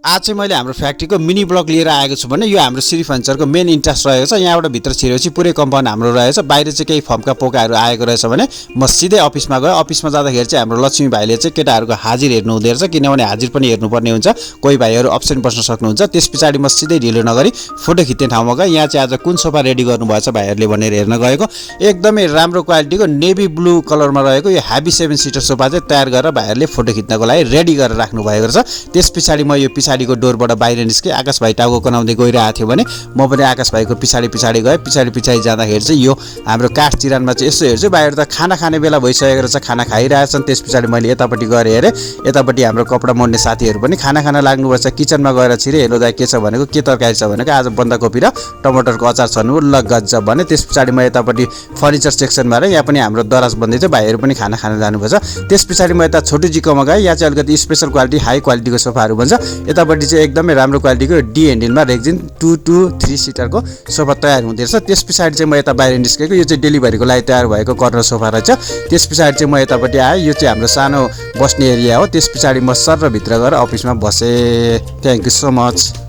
आज चाहिँ मैले हाम्रो फ्याक्ट्रीको मिनी ब्लक लिएर आएको छु भने यो हाम्रो श्री फर्निचरको मेन इन्ट्रेस्ट रहेको छ। यहाँबाट भित्र छिरेपछि पुरै कम्पाउन्ड हाम्रो रहेछ। बाहिर चाहिँ केही फर्मका पोकाहरू आएको रहेछ भने म सिधै अफिसमा गएँ। अफिसमा जाँदाखेरि चाहिँ हाम्रो लक्ष्मी भाइले चाहिँ केटाहरूको हाजिर हेर्नु हुँदो रहेछ, किनभने हाजिर पनि हेर्नुपर्ने हुन्छ। कोही भाइहरू अप्सन बस्न सक्नुहुन्छ। त्यस पछाडि म सिधै ढिलो नगरी फोटो खिच्ने ठाउँमा गएँ। यहाँ चाहिँ आज कुन सोफा रेडी गर्नुभएछ भाइहरूले भनेर हेर्न गएको। एकदमै राम्रो क्वालिटीको नेभी ब्लू कलरमा रहेको यो हेभी 7 सिटर सोफा चाहिँ तयार गरेर भाइहरूले फोटो खिच्नको लागि रेडी गरेर राख्नु भएको रहेछ। त्यस पछाडि म यो पछाडिको डोरबाट बाहिर निस्केँ। आकाश भाइ टाउको कनाउँदै गइरहेको थियो भने म पनि आकाश भाइको पछाडि गएँ। पछाडि जाँदाखेरि चाहिँ यो हाम्रो काठ चिरानमा चाहिँ यसो हेर्छु बाहिर त खाना खाने बेला भइसकेको रहेछ, खाना खाइरहेछन्। त्यस पछाडि मैले यतापट्टि गएर हेरेँ। यतापट्टि हाम्रो कपडा मोड्ने साथीहरू पनि खाना खान लाग्नुपर्छ। किचनमा गएर छिरे हेलो दाइ के छ भनेको, के तरकारी छ भनेको, आज बन्दाकोपी र टमाटरको अचार छन् ल गज्जब भने। त्यस पछाडि म यतापट्टि फर्निचर सेक्सनमा यहाँ पनि हाम्रो दराज बन्दैछ, भाइहरू पनि खाना खान जानुपर्छ। त्यस पछाडि म यता छोटु जिकोमा गएँ। यहाँ चाहिँ अलिकति स्पेसल क्वालिटी हाई क्वालिटीको सोफाहरू भन्छ। यतापट्टि चाहिँ एकदमै राम्रो क्वालिटीको डी ह्यान्डलमा रेक्जिन 2 to 3 सिटरको सोफा तयार हुँदैछ। त्यस पछाडि चाहिँ म यता बाहिर निस्केको। यो चाहिँ डेलिभरीको लागि तयार भएको कर्नर सोफा रहेछ। त्यस पछाडि चाहिँ म यतापट्टि आएँ। यो चाहिँ हाम्रो सानो बस्ने एरिया हो। त्यस पछाडि म सर र भित्र गएर अफिसमा बसेँ। Thank you so much.